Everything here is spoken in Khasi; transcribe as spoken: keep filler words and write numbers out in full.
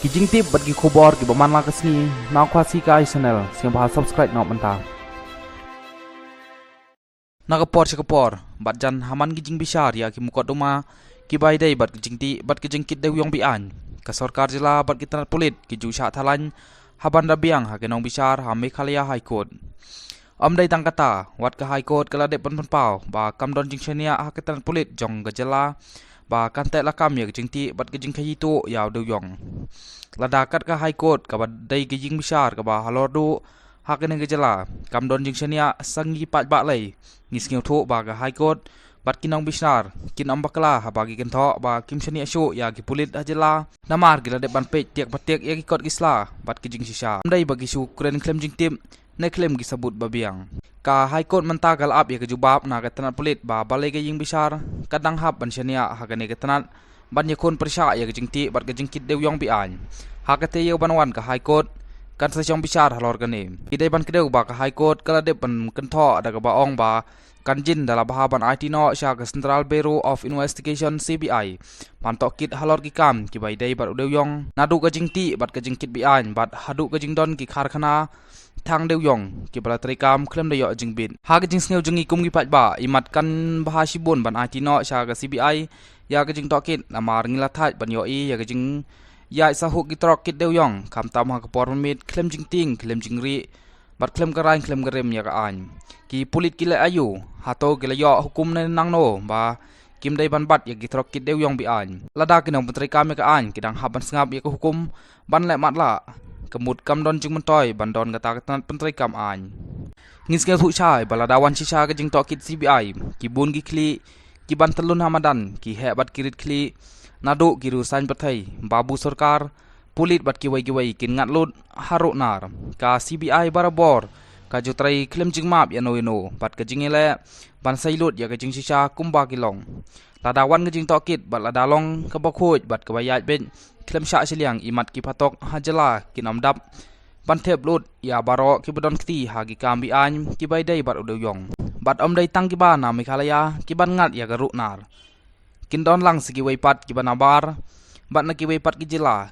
Ki jingtip bad ki khubor kiba man la ka sngi na Khasi Kai Channel, sngewbha subscribe noh mynta. Na ka por sha ka por, bad jan ha man ki jingbishar ïa ki mukotduma kiba ïadei bad ki jingtih bad ki jingkit dewïong be-aiñ, ka sorkar jylla bad ki tnat pulit ki ju shah thaw lain ha ban da biang ha ki nongbishar ha Meghalaya High Court. Ym dei tang kata, wat ka High Court ka la dep ban pynpaw ba kam don jingshaniah ha ki tnat pulit jong ka jylla ba kan teh lakam ïa ki jingtih bad ki jingkhaïi tuh ïa u dewïong. Lada kat ka High Court kaba dei ka jingbishar kaba halor duh ha kane ka jylla kam don jingshaniah, sa ngi paidbah lei ngi sngewthuh ba ka High Court bad ki nongbishar kin ym bakla haba ki kynthoh ba kim shaniah shuh ïa ki pulit ha jylla, namar ki la dep ban peit tiak ba tiak ïa ki kot ki sla bad ki jingshisha. Ym dei ba ki shu kren khlem jingtip ne khlem ki sabut ba biang. Ka High Court mynta ka la ap ïa ka jubab na ka tnat pulit ba balei ka jingbishar ka dang hap ban shaniah ha kane ka tnat ban ïakhun pyrshah ïa ka jingtih bad ka jingkit dewïong be-aiñ. Ha kata ïa ban wan ka High Court kan sa shong bishar halor kane. Ki dei ban kdew ba ka High Court ka la dep ban kynthoh da kaba ong ba kan jin da la bha ban aiti noh sha ka Central Bureau of Investigation, C B I, ban tohkit halor ki kam kiba ïadei bad u dewïong, naduh ka jingtih bad ka jingkit be-aiñ bad haduh ka jingdon ki karkhana thang dewïong kiba la treikam khlem da ïoh jingbit. Ha ka jingsngew jong ngi kum ki paidbah, imat kan bha shibun ban aiti noh sha ka C B I ïa ka jingtohkit, namar ngi la thait ban ïohi ïa ka jingïaid sahuh ki trok kit dewïong, khamtam ha ka por mynmiet khlem jingtieng khlem jingrieh bad khlem ka rain khlem ka rim ïa ka aiñ. Ki pulit ki leh aïu, hato ki la ïoh hukum ne nangno ba kim dei ban bat ïa ki trok kit dewïong be-aiñ? Lada ki nongpyntreikam ïa ka aiñ ki dang hap ban sngap ïa ka hukum ban leh matlah, ka mut kam don jingmyntoi ban don kata ka tnat pyntreikam aiñ. Ngi sngewthuh shai ba lada wan shisha ka jingtohkit C B I, ki bun ki khlieh ki ban tyllun ha madan, ki heh bad ki rit khlieh, naduh ki riew saiñ pyrthei, babu sorkar, pulit bad kiwei kiwei kin ngat lut ha ruh nar. Ka C B I barabor ka ju trei khlem jingmap ïano ïano bad ka jingïaleh ban sei lut ïa ka jingshisha kumba ki long. Lada wan ka jingtohkit bad lada long kaba khuid bad kaba ïaid beit khlem shah shiliang, imat ki phatok ha jylla kin ym dap ban thep lut ïa baroh kiba don kti ha ki kam be-aiñ kiba ïadei bad u dewïong. Bad ym dei tang kiba na Meghalaya ki ban ngat ïa ka ruh nar, kin don lang sa kiwei pat kiba nabar bad na kiwei pat ki jylla